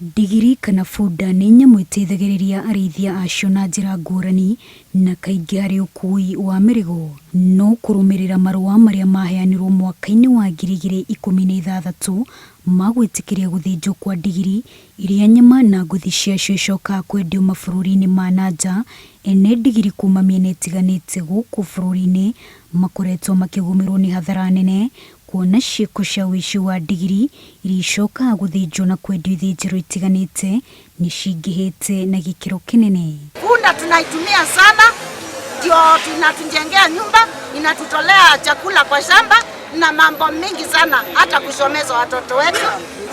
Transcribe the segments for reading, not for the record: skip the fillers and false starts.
Ndigiri kana bunda nĩ nyamũ ĩteithagĩrĩria arĩithia acio na njĩra ngũrani na kaingĩ harĩ ũkuui wa mĩrigo. No kũrũmĩrĩra marũa marĩa maheanirwo mwaka-inĩ wa 2016 ma gwĩtĩkĩria gũthĩnjwo kwa ndigiri iria nyama na ngothi ciacio icokaga kwendio mabũrũri-inĩ ma na nja, ene ndigiri kuma mĩena ĩtiganĩte gũkũ bũrũri-inĩ makoretwo makĩgũmĩrwo nĩ hathara nene kuona ciĩko cia ũici wa ndigiri iria icokaga gũthĩnjwo na kwendio ithĩnjĩro itiganĩte nĩ cingĩhĩte na gĩkĩro kĩnene. Punda tunaitumia sana, ndio inatujengea nyumba, inatutolea chakula kwa shamba na mambo mingi sana, hata kusomeza watoto wetu.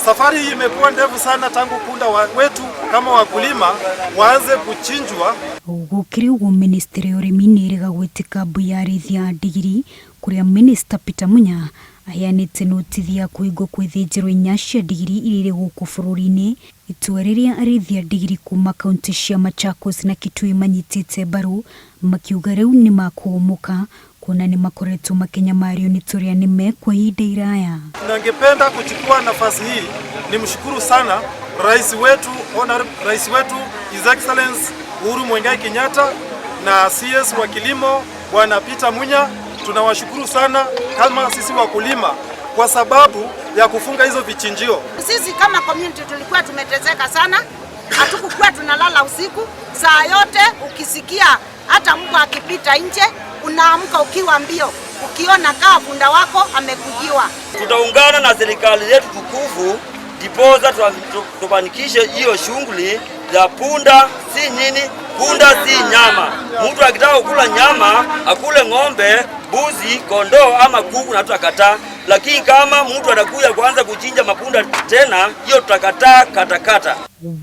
Safari hii imekuwa ndefu sana tangu punda wetu kama wakulima waanze kuchinjwa. Gũkĩrĩ ũguo ministry ya ũrĩmi nĩ ĩrega gwĩtĩka mbu ya arĩithia a ndigiri kũrĩa minista Peter Munya aheanĩte notithi ya kũhingwo kwa ithĩnjĩro inya cia ndigiri iria irĩ gũkũ bũrũri-inĩ, itua rĩrĩa arĩithia ndigiri kuma kaunti cia Machakos na Kitui manyitĩte mbaru makiuga rĩu nĩ makũhũmũka kuona nĩ makoretwo makĩnyamario nĩ tũrĩa nĩme kwa ihinda iraya. Ningependa kuchukua nafasi hii nimshukuru sana rais wetu, honorable rais wetu His Excellency Uhuru Muigai Kenyatta na CS wa kilimo Bwana Peter Munya. Tunawashukuru sana kama sisi wakulima kwa sababu ya kufunga hizo vichinjio. Sisi kama community tulikuwa tumeteseka sana, hatukukuwa tunalala usiku saa yote. Ukisikia hata mbwa akipita nje unaamka ukiwa mbio, ukiona kaa punda wako amekujiwa. Tutaungana na serikali yetu tukufu ndiposa tufanikishe hiyo shughuli ya punda si nini, punda si nyama. Mtu akitaka kukula nyama akule ng'ombe, mbuzi, kondoo ama kuku, na tutakataa. Lakini kama mtu atakuja kuanza kuchinja mapunda tena, hiyo tutakataa katakata.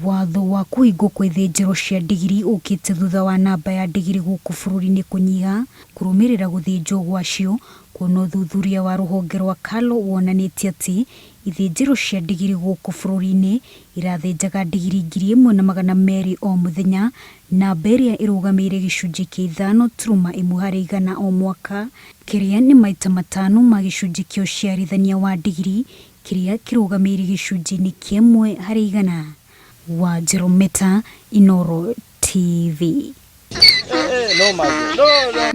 Watho wa kũhingwo kwa ithĩnjĩro cia ndigiri ũkĩte thutha wa namba ya ndigiri gũkũ bũrũri-inĩ kũnyiha kũrũmĩrĩra gũthĩnjwo gwacio, kuona ũthuthuria wa rũhonge rwa KALRO wonanĩtie atĩ ithĩnjĩro cia ndigiri gũkũ bũrũri-inĩ irathĩnjaga ndigiri 1200 o mũthenya, namba ĩrĩa ĩrũgamĩrĩire gĩcunjĩ kĩa 5.1% o mwaka, kĩrĩa nĩ maita matano ma gĩcunjĩ kĩa ũciarithania wa ndigiri kĩrĩa kĩrũgamĩrĩire gĩcunjĩ-inĩ kĩa 1%. Wanjerũ Meta, Inooro TV. No, no, no.